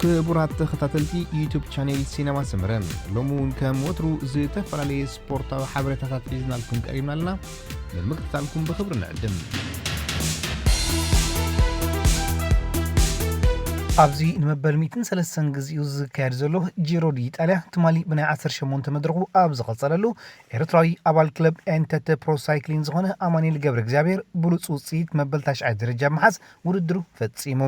ክቡራት ተኸታተልቲ ዩቱብ ቻኔል ሲነማ ሰመረ፣ ሎሚ እውን ከም ወትሩ ዝተፈላለየ ስፖርታዊ ሓበሬታታት ሒዝናልኩም ቀሪብና ኣለና። ንምክትታልኩም ብኽብሪ ንዕድም። ኣብዚ ንመበል ሚእትን ሰለስተን ግዜኡ ዝካየድ ዘሎ ጂሮ ዲ ኢጣልያ ትማሊ ብናይ ዓሰርተ ሸሞንተ መድረኹ ኣብ ዝቐጸለሉ፣ ኤርትራዊ ኣባል ክለብ ኤንተተ ፕሮ ሳይክሊን ዝኾነ ኣማኑኤል ገብረ እግዚኣብሔር ብሉጽ ውጽኢት መበል ታሽዓይ ደረጃ ብምሓዝ ውድድሩ ፈጺሙ።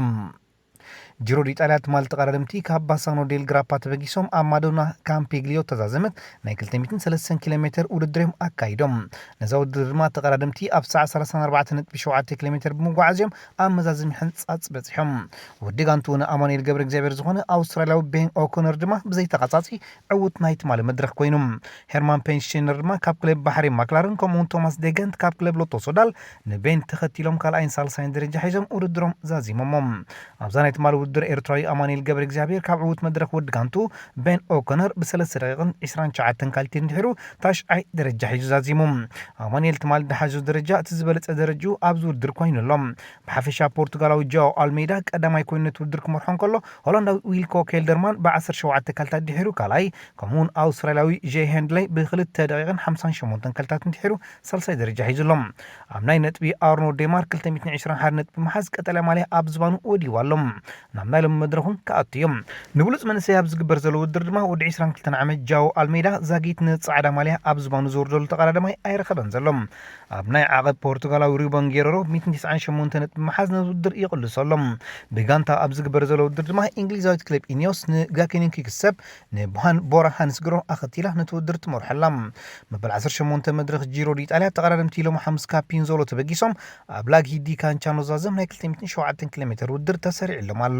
ጂሮ ዲጣልያ ትማል ተቐዳደምቲ ካብ ባሳኖ ዴል ግራፓ ተበጊሶም ኣብ ማዶና ካምፔግሊዮ ተዛዘመት ናይ ክልተ ሚእትን ሰለስተን ኪሎ ሜትር ውድድር እዮም ኣካይዶም። ነዛ ውድድር ድማ ተቐዳደምቲ ኣብ ሰዓት ሰላሳን ኣርባዕተን ነጥቢ ሸውዓተ ኪሎ ሜትር ብምጓዓዝ እዮም ኣብ መዛዘሚ ሕንጻጽ በጺሖም። ወዲ ጋንቱ ንኣማኑኤል ገብረ እግዚኣብሔር ዝኾነ ኣውስትራልያዊ ቤን ኦኮነር ድማ ብዘይተቓጻጺ ዕዉት ናይ ትማሊ መድረኽ ኮይኑ። ሄርማን ፔንሽቴነር ድማ ካብ ክለብ ባሕሪ ማክላርን ከምኡውን ቶማስ ዴገንት ካብ ክለብ ሎቶ ሶዳል ንቤን ተኸቲሎም ካልኣይን ሳልሳይን ደረጃ ሒዞም ውድድሮም ዛዚሞሞ። ኣብዛ ናይ ትማሊ ውድድር ኤርትራዊ ኣማኑኤል ገብረ እግዚኣብሔር ካብ ዕዉት መድረኽ ወዲ ጋንቱ ቤን ኦኮነር ብሰለስተ ደቂቕን ዕስራን ትሽዓተን ካልቲን ድሒሩ ታሽዓይ ደረጃ ሒዙ ዛዚሙ። ኣማኑኤል ትማሊ ድሓዙ ደረጃ እቲ ዝበለጸ ደረጅኡ ኣብዚ ውድድር ኮይኑ ኣሎ። ብሓፈሻ ፖርቱጋላዊ ጃኦ ኣልሜዳ ቀዳማይ ኮይኑ ነቲ ውድድር ክመርሖ እንከሎ፣ ሆላንዳዊ ዊልኮ ኬልደርማን ብ ዓሰርተ ሸውዓተ ካልታት ድሒሩ ካልኣይ፣ ከምኡውን ኣውስትራልያዊ ጄ ሄንድለይ ብክልተ ደቂቕን ሓምሳን ሸሞንተን ካልታትን ድሒሩ ሳልሳይ ደረጃ ሒዙ ኣሎ። ኣብ ናይ ነጥቢ ኣርኖ ዴማር ክልተ ሚእትን ዕስራን ሓደ ነጥቢ ብምሓዝ ቀጠልያ ማልያ ኣብ ዝባኑ ወዲዋ ኣሎ። ናብ ናይ ሎሚ መድረኹን ክኣቱ እዮም። ንብሉጽ መንእሰይ ኣብ ዝግበር ዘሎ ውድድር ድማ ወዲ ዕስራን ክልተን ዓመት ጃኦ ኣልሜዳ ዛጊት ንጻዕዳ ማልያ ኣብ ዝባኑ ዘውርደሉ ተቐዳዳማይ ኣይረኸበን ዘሎ። ኣብ ናይ ዓቐብ ፖርቱጋላዊ ሩበን ጌረሮ ሚእትን ተስዓን ሸሞንተ ነጥቢ ብምሓዝ ነዚ ውድድር ይቕልሶ ኣሎ። ብጋንታ ኣብ ዝግበር ዘሎ ውድድር ድማ እንግሊዛዊት ክለብ ኢኒዮስ ንጋኪኒን ኪክሰፕ ንቡሃን ቦራ ሃንስግሮ ኣኸቲላ ነቲ ውድድር ትመርሖ ኣላ። መበል ዓሰርተ ሸሞንተ መድረኽ ጂሮ ዲጣልያ ተቐዳደምቲ ሎሚ ሓሙስ ካብ ፒንዞሎ ተበጊሶም ኣብ ላጊ ዲ ካንቻኖ ዛዘም ናይ ክልተ ሚእትን ሸውዓተን ኪሎ ሜትር ውድድር ተሰሪዕሎም ኣሎ።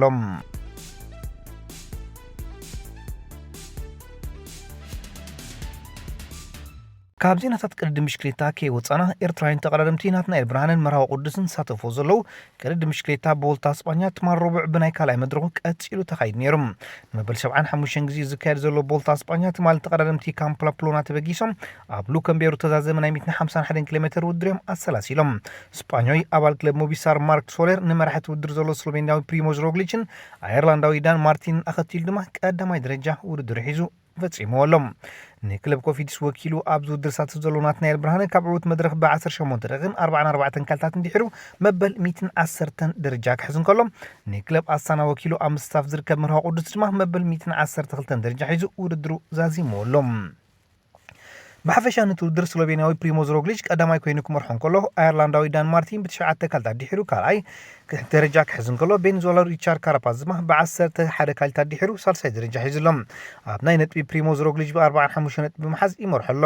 ካብ ዜናታት ቅድድም ብሽክሌታ ከይወጻና፣ ኤርትራውያን ተቐዳደምቲ ናትናኤል ብርሃንን መርሃዊ ቅዱስን ዝሳተፍዎ ዘለዉ ቅድድም ብሽክሌታ ቦልታ ስጳኛ ትማል ረቡዕ ብናይ ካልኣይ መድረኹ ቀጺሉ ተኻይዱ ነይሩ። ንመበል ሰብዓን ሓሙሽተን ግዜ ዝካየድ ዘሎ ቦልታ ስጳኛ ትማል ተቐዳደምቲ ካብ ፓምፕሎና ተበጊሶም ኣብ ሉከምቤሩ ተዛዘመ ናይ ሚእትን ሓምሳን ሓደን ኪሎ ሜትር ውድድር እዮም ኣሰላሲሎም። ስጳኛዊ ኣባል ክለብ ሞቢሳር ማርክ ሶሌር ንመራሒ እቲ ውድድር ዘሎ ስሎቬንያዊ ፕሪሞዝ ሮግሊችን ኣየርላንዳዊ ዳን ማርቲንን ኣኸቲሉ ድማ ቀዳማይ ደረጃ ውድድሩ ሒዙ ፈጺምዎ ኣሎ። ንክለብ ኮፊድስ ወኪሉ ኣብዚ ውድድር ዝሳተፍ ዘሎ ናትናኤል ብርሃነ ካብ ዕዉት መድረኽ ብ ዓሰርተ ሸሞንተ ደቂቕን ኣርባዓን ኣርባዕተን ካልታት እንድሒሩ መበል ሚእትን ዓሰርተን ደረጃ ክሕዝ እንከሎ፣ ንክለብ ኣስታና ወኪሉ ኣብ ምስታፍ ዝርከብ መርሃዊ ቅዱስ ድማ መበል ሚእትን ዓሰርተ ክልተን ደረጃ ሒዙ ውድድሩ ዛዚምዎ ኣሎ። ብሓፈሻ ነቲ ውድድር ስሎቬንያዊ ፕሪሞዝ ሮግሊች ቀዳማይ ኮይኑ ክመርሖ እንከሎ፣ ኣየርላንዳዊ ዳን ማርቲን ብትሽዓተ ካልታት ድሒሩ ካልኣይ ደረጃ ክሕዝ እንከሎ፣ ቬንዙዌላዊ ሪቻርድ ካራፓዝ ድማ ብዓሰርተ ሓደ ካልታት ድሒሩ ሳልሳይ ደረጃ ሒዙ ኣሎ። ኣብ ናይ ነጥቢ ፕሪሞዝ ሮግሊች ብኣርባዓን ሓሙሽተ ነጥቢ ብምሓዝ ይመርሖ ኣሎ።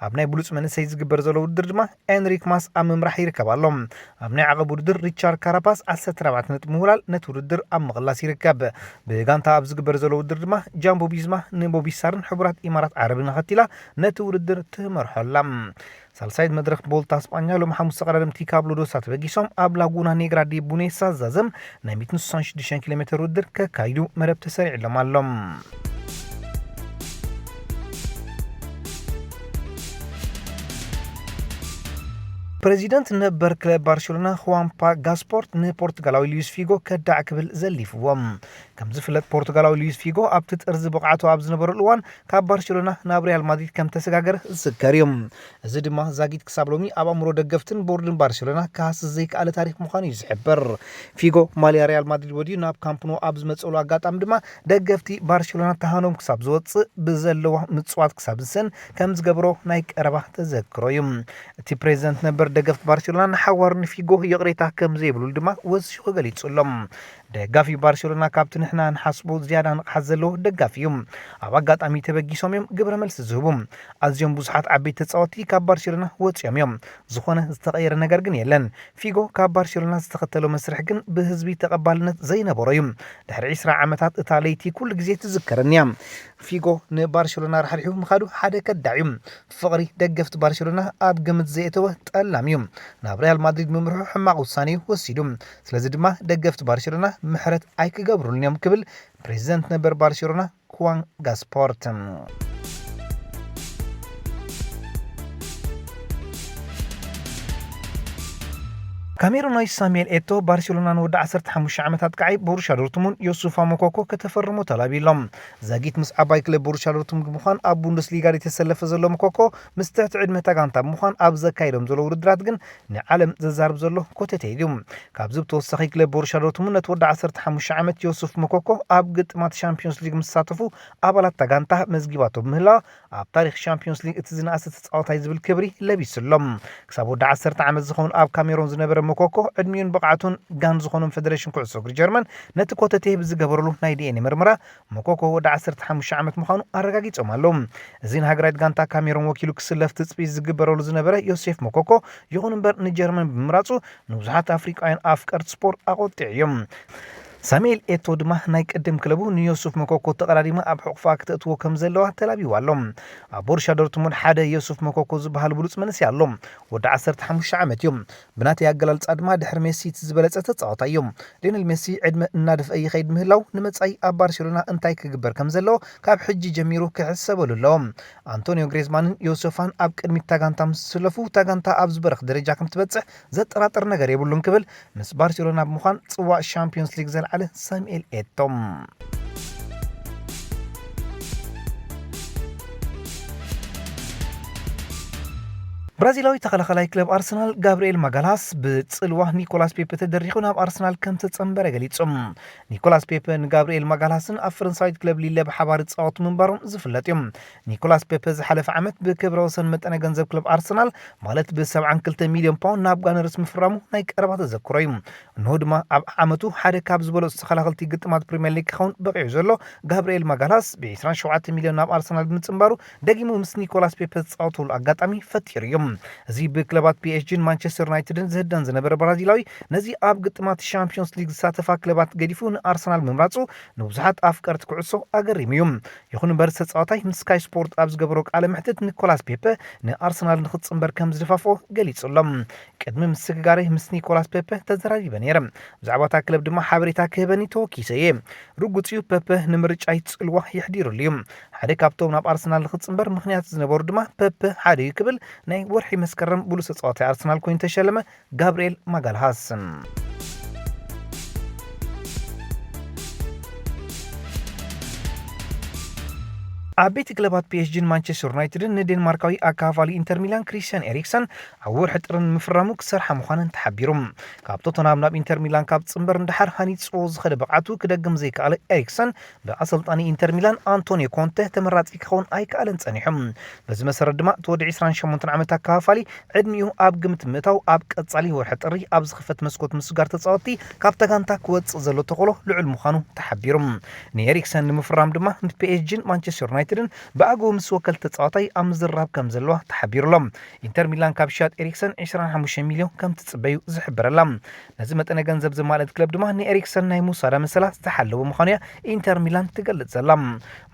ኣብ ናይ ብሉጽ መንእሰይ ዝግበር ዘሎ ውድድር ድማ ኤንሪክ ማስ ኣብ ምምራሕ ይርከብ ኣሎ። ኣብ ናይ ዓቐብ ውድድር ሪቻርድ ካራፓስ ዓሰርተ ኣርባዕተ ነጥቢ ምውላል ነቲ ውድድር ኣብ ምቕላስ ይርከብ። ብጋንታ ኣብ ዝግበር ዘሎ ውድድር ድማ ጃምቦ ቢዝማ ንቦቢሳርን ሕቡራት ኢማራት ዓረብን ኣኸቲላ ነቲ ውድድር ትመርሖ ኣላ። ሳልሳይት መድረኽ ቦልታ ስጳኛ ሎም ሓሙስ ተቐዳደምቲ ካብ ሎዶሳ ተበጊሶም ኣብ ላጉና ኔግራ ዲ ቡኔሳ ዛዘም ናይ ሚእትን ስሳን ሽዱሽተን ኪሎ ሜትር ውድድር ከካይዱ መደብ ተሰሪዕሎም ኣሎ። ፕሬዚደንት ነበር ክለብ ባርሴሎና ሁዋንፓ ጋስፖርት ንፖርቱጋላዊ ሉዊስ ፊጎ ከዳዕ ክብል ዘሊፍዎም። ከም ዝፍለጥ ፖርቱጋላዊ ሉዊስ ፊጎ ኣብቲ ጥርዚ ብቕዓቱ ኣብ ዝነበረሉ እዋን ካብ ባርሴሎና ናብ ሪያል ማድሪድ ከም ተሰጋገረ ዝዝከር እዩ። እዚ ድማ ዛጊት ክሳብ ሎሚ ኣብ ኣእምሮ ደገፍትን ቦርድን ባርሴሎና ክሃስስ ዘይከኣለ ታሪኽ ምዃኑ እዩ ዝሕብር። ፊጎ ማልያ ሪያል ማድሪድ ወዲኡ ናብ ካምፕኖ ኣብ ዝመጸሉ ኣጋጣሚ ድማ ደገፍቲ ባርሴሎና ተሃኖም ክሳብ ዝወጽእ ብዘለዋ ምጽዋት ክሳብ ዝሰን ከም ዝገብሮ ናይ ቀረባ ተዘክሮ እዩ። እቲ ፕሬዚደንት ነበር ደገፍቲ ባርሴሎና ንሓዋሩ ንፊጎ ይቕሬታ ከም ዘይብሉሉ ድማ ወሲኹ ገሊጹ ኣሎ። ደጋፊ ባርሴሎና ካብቲ ንሕና ንሓስቦ ዝያዳ ንቕሓት ዘለዎ ደጋፊ እዩ። ኣብ ኣጋጣሚ ተበጊሶም እዮም ግብረ መልሲ ዝህቡ። ኣዝዮም ብዙሓት ዓበይቲ ተጻወትቲ ካብ ባርሴሎና ወጺኦም እዮም። ዝኾነ ዝተቐየረ ነገር ግን የለን። ፊጎ ካብ ባርሴሎና ዝተኸተሎ መስርሕ ግን ብህዝቢ ተቐባልነት ዘይነበሮ እዩ። ድሕሪ ዕስራ ዓመታት እታ ለይቲ ኩሉ ግዜ ትዝከረኒ እያ። ፊጎ ንባርሴሎና ራሕሪሑ ምኻዱ ሓደ ከዳዕ እዩ። ፍቕሪ ደገፍቲ ባርሴሎና ኣብ ግምት ዘየተወ ጠላም እዩ። ናብ ሪያል ማድሪድ ምምርሑ ሕማቕ ውሳኔ እዩ ወሲዱ። ስለዚ ድማ ደገፍቲ ባርሴሎና ምሕረት ኣይክገብሩሉን እዮም ክብል ፕሬዚደንት ነበር ባርሴሎና ኩዋን ጋስፖርት። ካሜሩናዊ ሳሙኤል ኤቶ፣ ባርሴሎና ንወዲ ዓሰርተ ሓሙሽተ ዓመት ኣጥቃዓይ ቦሩሻ ዶርትሙንድ ዮሱፋ ሞኮኮ ከተፈርሞ ተላብዩ ኣሎ። ዛጊት ምስ ዓባይ ክለብ ቦሩሻ ዶርትሙንድ ብምዃን ኣብ ቡንደስሊጋ ዘይተሰለፈ ዘሎ ሞኮኮ፣ ምስ ትሕቲ ዕድመ እታ ጋንታ ብምዃን ኣብ ዘካየዶም ዘሎ ውድድራት ግን ንዓለም ዘዛርብ ዘሎ ኮተቴ እዩ። ካብዚ ብተወሳኺ ክለብ ቦሩሻ ዶርትሙንድ ነቲ ወዲ ዓሰርተ ሓሙሽተ ዓመት ዮሱፍ ሞኮኮ ኣብ ግጥማት ሻምፒዮንስ ሊግ ምስ ተሳተፉ ኣባላት እታ ጋንታ መዝጊባቶ ብምህላዋ ኣብ ታሪኽ ሻምፒዮንስ ሊግ እቲ ዝነኣሰ ተጻዋታይ ዝብል ክብሪ ለቢሱ ኣሎ። ክሳብ ወዲ ዓሰርተ ዓመት ዝኸውን ኣብ ካሜሮን ዝነበረ ሞኮኮ ዕድሚኡን ብቕዓቱን ጋን ዝኾኖም ፌደሬሽን ኩዕሶ እግሪ ጀርመን ነቲ ኮተቴ ብዝገበረሉ ናይ ዲ ኤን ኤ ምርመራ ሞኮኮ ወዲ ዓሰርተ ሓሙሽተ ዓመት ምዃኑ ኣረጋጊጾም ኣለዉ። እዚ ንሃገራዊት ጋንታ ካሜሮን ወኪሉ ክስለፍ ትጽቢት ዝግበረሉ ዝነበረ ዮሴፍ ሞኮኮ፣ ይኹን እምበር ንጀርመን ብምምራጹ ንብዙሓት ኣፍሪቃውያን ኣፍቀርቲ ስፖርት ኣቖጢዑ እዩ። ሳሙኤል ኤቶ ድማ ናይ ቅድም ክለቡ ንዮሱፍ ሞኮኮ ተቐዳዲማ ኣብ ሕቑፋ ክተእትዎ ከም ዘለዋ ተላቢዋ ኣሎ። ኣብ ቦሩሻ ዶርትሙንድ ሓደ ዮሱፍ ሞኮኮ ዝበሃል ብሉጽ መንእሰይ ኣሎ። ወዲ ዓሰርተ ሓሙሽተ ዓመት እዩ። ብናተይ ኣገላልጻ ድማ ድሕሪ ሜሲ እቲ ዝበለጸ ተጻዋታይ እዩ። ሊዮነል ሜሲ ዕድመ እናደፍአ ይኸይድ ምህላው ንመጻኢ ኣብ ባርሴሎና እንታይ ክግበር ከም ዘለዎ ካብ ሕጂ ጀሚሩ ክሕሰበሉ ኣለዎ። ኣንቶኒዮ ግሬዝማንን ዮሴፋን ኣብ ቅድሚት እታ ጋንታ ምስ ዝስለፉ፣ እታ ጋንታ ኣብ ዝበረኽ ደረጃ ከም ትበጽሕ ዘጠራጥር ነገር የብሉን ክብል ምስ ባርሴሎና ብምዃን ጽዋእ ሻምፒዮንስ ሊግ ዘልዓለ ሳሙኤል ኤቶ። ብራዚላዊ ተኸላኻላይ ክለብ ኣርሰናል ጋብርኤል ማጋልሃስ ብጽልዋ ኒኮላስ ፔፔ ተደሪኹ ናብ ኣርሰናል ከም ተጸንበረ ገሊጹ። ኒኮላስ ፔፔ ንጋብርኤል ማጋልሃስን ኣብ ፈረንሳዊት ክለብ ሊለ ብሓባር ዝጻወቱ ምንባሮም ዝፍለጥ እዩ። ኒኮላስ ፔፔ ዝሓለፈ ዓመት ብክብረ ወሰን መጠነ ገንዘብ ክለብ ኣርሰናል ማለት ብ ሰብዓን ክልተ ሚልዮን ፓውንድ ናብ ጋነርስ ምፍራሙ ናይ ቀረባ ተዘክሮ እዩ። እንሆ ድማ ኣብ ዓመቱ ሓደ ካብ ዝበለጹ ተኸላኸልቲ ግጥማት ፕሪምየር ሊግ ክኸውን በቒዑ ዘሎ ጋብርኤል ማጋልሃስ ብ ዕስራን ሸውዓተን ሚልዮን ናብ ኣርሰናል ብምጽንባሩ ደጊሙ ምስ ኒኮላስ ፔፔ ዝጻወተሉ ኣጋጣሚ ፈጢሩ እዩ። እዚ ብክለባት ፒ ኤስ ጂን ማንቸስተር ዩናይትድን ዝህደን ዝነበረ ብራዚላዊ ነዚ ኣብ ግጥማት ሻምፒዮንስ ሊግ ዝሳተፋ ክለባት ገዲፉ ንኣርሰናል ምምራጹ ንብዙሓት ኣፍቀርቲ ኩዕሶ ኣገሪሙ እዩ። ይኹን እምበር ተጻዋታይ ምስ ስካይ ስፖርት ኣብ ዝገበሮ ቃለ መሕትት ኒኮላስ ፔፔ ንኣርሰናል ንኽጽንበር ከም ዝደፋፍኦ ገሊጹ ኣሎ። ቅድሚ ምስግጋረይ ምስ ኒኮላስ ፔፔ ተዘራሪበ ነይረ። ብዛዕባ እታ ክለብ ድማ ሓበሬታ ክህበኒ ተወኪሰ እየ። ርጉጽ እዩ፣ ፔፔ ንምርጫይ ጽልዋ የሕዲሩሉ እዩ። ሓደ ካብቶም ናብ ኣርሰናል ንኽጽንበር ምኽንያት ዝነበሩ ድማ ፔፔ ሓደ እዩ ክብል ናይ ወርሒ መስከረም ብሉጽ ተጻዋታይ ኣርሰናል ኮይኑ ተሸለመ ጋብርኤል ማጋልሃስ። ዓበይቲ ክለባት ፒ ኤስ ጂን ማንቸስተር ዩናይትድን ንዴንማርካዊ ኣካፋሊ ኢንተር ሚላን ክሪስቲያን ኤሪክሰን ኣብ ወርሒ ጥሪ ንምፍራሙ ክሰርሓ ምዃነን ተሓቢሩ። ካብ ቶተንሃም ናብ ኢንተር ሚላን ካብ ጽንበር ንደሓር ሃኒጽዎ ዝኸደ ብቕዓቱ ክደግም ዘይከኣለ ኤሪክሰን ብኣሰልጣኒ ኢንተር ሚላን ኣንቶኒዮ ኮንተ ተመራጺ ክኸውን ኣይከኣለን ጸኒሑ። በዚ መሰረት ድማ እቲ ወዲ ዕስራን ሸሞንተን ዓመት ኣካፋሊ ዕድሚኡ ኣብ ግምት ምእታው ኣብ ቀጻሊ ወርሒ ጥሪ ኣብ ዝኽፈት መስኮት ምስጋር ተጻወትቲ ካብታ ጋንታ ክወጽእ ዘሎ ተኽእሎ ልዑል ምዃኑ ተሓቢሩ። ንኤሪክሰን ንምፍራም ድማ ንፒ ኤስ ጂን ማንቸስተር ዩናይትድን ብኣግኡ ምስ ወከልቲ ተጻዋታይ ኣብ ምዝርራብ ከም ዘለዋ ተሓቢሩ ኣሎ። ኢንተር ሚላን ካብ ሽያጥ ኤሪክሰን ዕስራን ሓሙሽተ ሚልዮን ከም ትጽበዩ ዝሕብረላ ነዚ መጠነ ገንዘብ ዘማልአት ክለብ ድማ ንኤሪክሰን ናይ ምውሳዳ መሰላ ዝተሓለወ ምዃኑ እያ ኢንተር ሚላን ትገልጽ ዘላ።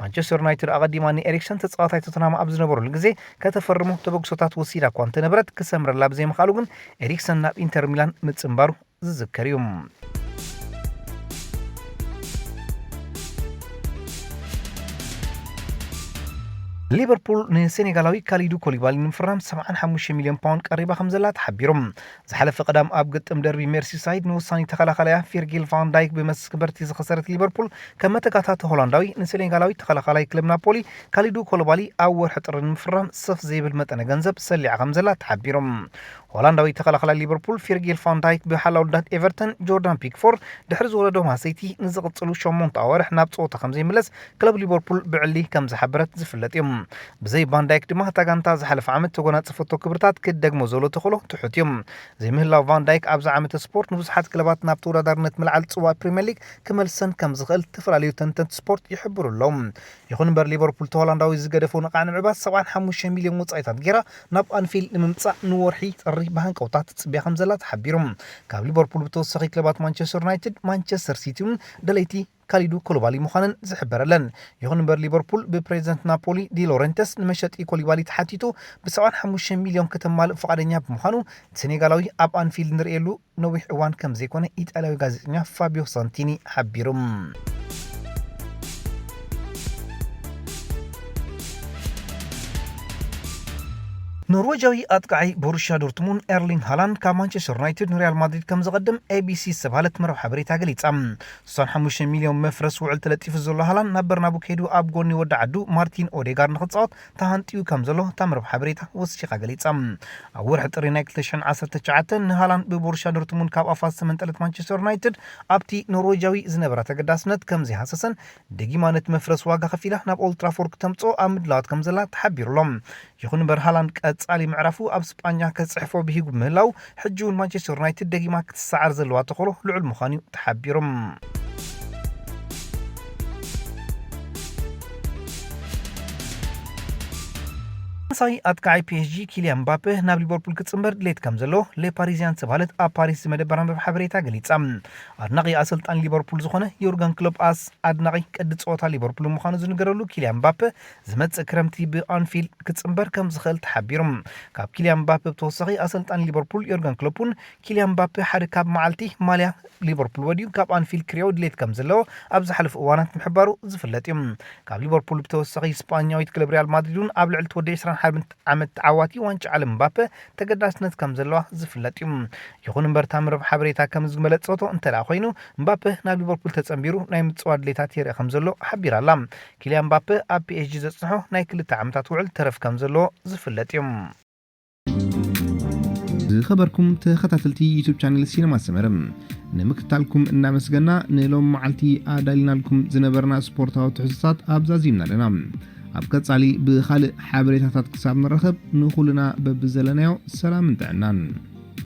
ማንቸስተር ዩናይትድ ኣቐዲማ ንኤሪክሰን ተጻዋታይ ቶተንሃም ኣብ ዝነበረሉ ግዜ ከተፈርሞ ተበግሶታት ወሲዳ እኳ እንተነበረት ክሰምረላ ብዘይምኽኣሉ ግን ኤሪክሰን ናብ ኢንተር ሚላን ምጽንባሩ ዝዝከር እዩ። ሊቨርፑል ንሴኔጋላዊ ካሊዱ ኮሊባሊ ንምፍራም ሰብዓን ሓሙሽተ ሚልዮን ፓውንድ ቀሪባ ከም ዘላ ተሓቢሩ። ዝሓለፈ ቀዳም ኣብ ግጥም ደርቢ ሜርሲሳይድ ንወሳኒ ተኸላኻላያ ፊርጊል ቫን ዳይክ ብመስበርቲ ዝኸሰረት ሊቨርፑል ከም መተካእታ እቲ ሆላንዳዊ ንሴኔጋላዊ ተኸላኻላይ ክለብ ናፖሊ ካሊዱ ኮሊባሊ ኣብ ወርሒ ጥሪ ንምፍራም ሰፍ ዘይብል መጠነ ገንዘብ ሰሊዓ ከም ዘላ ተሓቢሩ። ሆላንዳዊ ተኸላኻላይ ሊቨርፑል ፊርጊል ቫን ዳይክ ብሓላው ልዳት ኤቨርተን ጆርዳን ፒክፎርድ ድሕሪ ዝወለዶ ማሰይቲ ንዝቕጽሉ ሸሞንተ ኣዋርሕ ናብ ጸወታ ከም ዘይምለስ ክለብ ሊቨርፑል ብዕሊ ከም ዝሓበረት ዝፍለጥ እዩ። ብዘይ ቫን ዳይክ ድማ እታ ጋንታ ዝሓለፈ ዓመት ተጎናጸፈቶ ክብርታት ክትደግሞ ዘሎ ተኽእሎ ትሑት እዩ። ዘይምህላው ቫን ዳይክ ኣብዚ ዓመተ ስፖርት ንብዙሓት ክለባት ናብ ተወዳዳርነት ምልዓል ጽዋእ ፕሪምየር ሊግ ክመልሰን ከም ዝኽእል ዝተፈላለዩ ተንተንቲ ስፖርት ይሕብሩ ኣለዉ። ይኹን እምበር ሊቨርፑል እቲ ሆላንዳዊ ዝገደፎ ነቓዕ ንምዕባስ ሰብዓን ሓሙሽተ ሚልዮን ወጻኢታት ገይራ ናብ ኣንፊልድ ንምምጻእ ንወርሒ ጥሪ ብሃንቀውታ ትጽቢያ ከም ዘላ ተሓቢሩ። ካብ ሊቨርፑል ብተወሳኺ ክለባት ማንቸስተር ዩናይትድ፣ ማንቸስተር ሲቲ እውን ደለይቲ ካሊዱ ኮሊባሊ ምዃነን ዝሕበረለን። ይኹን እምበር ሊቨርፑል ብፕሬዚደንት ናፖሊ ዲ ሎረንተስ ንመሸጢ ኮሊባሊ ተሓቲቱ ብ ሰብዓን ሓሙሽተ ሚልዮን ከተማልእ ፍቓደኛ ብምዃኑ እቲ ሴኔጋላዊ ኣብ ኣንፊልድ ንርእየሉ ነዊሕ እዋን ከም ዘይኮነ ኢጣልያዊ ጋዜጠኛ ፋቢዮ ሳንቲኒ ሓቢሩ። ኖርወጃዊ ኣጥቃዓይ ቦሩሽያ ዶርትሙንድ ኤርሊንግ ሃላንድ ካብ ማንቸስተር ዩናይትድ ንሪያል ማድሪድ ከም ዘቐድም ኤቢሲ ዝተባህለት መረብ ሓበሬታ ገሊጻ። ስሳን ሓሙሽተ ሚልዮን መፍረስ ውዕል ተለጢፉ ዘሎ ሃላንድ ናብ በርናቡ ከይዱ ኣብ ጎኒ ወዲ ዓዱ ማርቲን ኦዴጋር ንክጻወት ተሃንጥዩ ከም ዘሎ እታ መረብ ሓበሬታ ወሲኻ ገሊጻ። ኣብ ወርሒ ጥሪ ናይ ክልተ ሽሕን ዓሰርተ ትሽዓተን ንሃላንድ ብቦሩሽያ ዶርትሙንድ ካብ ኣፋ ዝተመንጠለት ማንቸስተር ዩናይትድ ኣብቲ ኖርወጃዊ ዝነበራ ተገዳስነት ከም ዘይሃሰሰን ደጊማ ነቲ መፍረስ ዋጋ ከፊላ ናብ ኦልትራፎርድ ክተምጽኦ ኣብ ምድላዋት ከም ዘላ ተሓቢሩ ኣሎ። ይኹን እምበር ሃላንድ ቀጻሊ ምዕራፉ ኣብ ስጳኛ ከጽሕፎ ብሂጉ ምህላው ሕጂ እውን ማንቸስተር ዩናይትድ ደጊማ ክትሰዓር ዘለዋ ተኽእሎ ልዑል ምዃኑ እዩ ተሓቢሩ። ፈረንሳዊ ኣጥቃዓይ ፒኤስጂ ኪልያን ምባፔ ናብ ሊቨርፑል ክጽንበር ድሌት ከም ዘሎ ሌፓሪዝያን ዝተባህለት ኣብ ፓሪስ ዝመደበራ መርብ ሓበሬታ ገሊጻ። ኣድናቂ ኣሰልጣኒ ሊቨርፑል ዝኾነ ዮርገን ክሎፕ ኣስ ኣድናቂ ቅዲ ጸወታ ሊቨርፑል ምዃኑ ዝንገረሉ ኪልያን ምባፔ ዝመጽእ ክረምቲ ብኣንፊልድ ክጽንበር ከም ዝኽእል ተሓቢሩ። ካብ ኪልያን ምባፔ ብተወሳኺ ኣሰልጣኒ ሊቨርፑል ዮርገን ክሎፕ እውን ኪልያን ምባፔ ሓደ ካብ መዓልቲ ማልያ ሊቨርፑል ወዲኡ ካብ ኣንፊልድ ክሪኦ ድሌት ከም ዘለዎ ኣብ ዝሓለፉ እዋናት ምሕባሩ ዝፍለጥ እዩ። ካብ ሊቨርፑል ብተወሳኺ ስጳኛዊት ክለብ ሪያል ማድሪድ እውን ኣብ ልዕሊ እቲ ወዲ ዕስራን ሓደን ዓመት ተዓዋቲ ዋንጫ ዓለም ምባፔ ተገዳስነት ከም ዘለዋ ዝፍለጥ እዩ። ይኹን እምበር እታ መርብ ሓበሬታ ከም ዝመለጸቶ እንተ ደኣ ኮይኑ ምባፔ ናብ ሊቨርፑል ተጸንቢሩ ናይ ምጽዋር ድሌታት የርኢ ከም ዘሎ ሓቢራ ኣላ። ኪልያን ምባፔ ኣብ ፒኤስጂ ዘጽንሖ ናይ ክልተ ዓመታት ውዕል ተረፍ ከም ዘለዎ ዝፍለጥ እዩ። ዝኸበርኩም ተኸታተልቲ ዩቱብ ቻነል ሲነማ ሰመረ ንምክትታልኩም እናመስገና ንሎም መዓልቲ ኣዳሊናልኩም ዝነበርና ስፖርታዊ ትሕዝቶታት ኣብዛዚምና ኣለና። ኣብ ቀጻሊ ብኻልእ ሓበሬታታት ክሳብ ንረኸብ ንኹልና በብዘለናዮ ሰላምን ጥዕናን።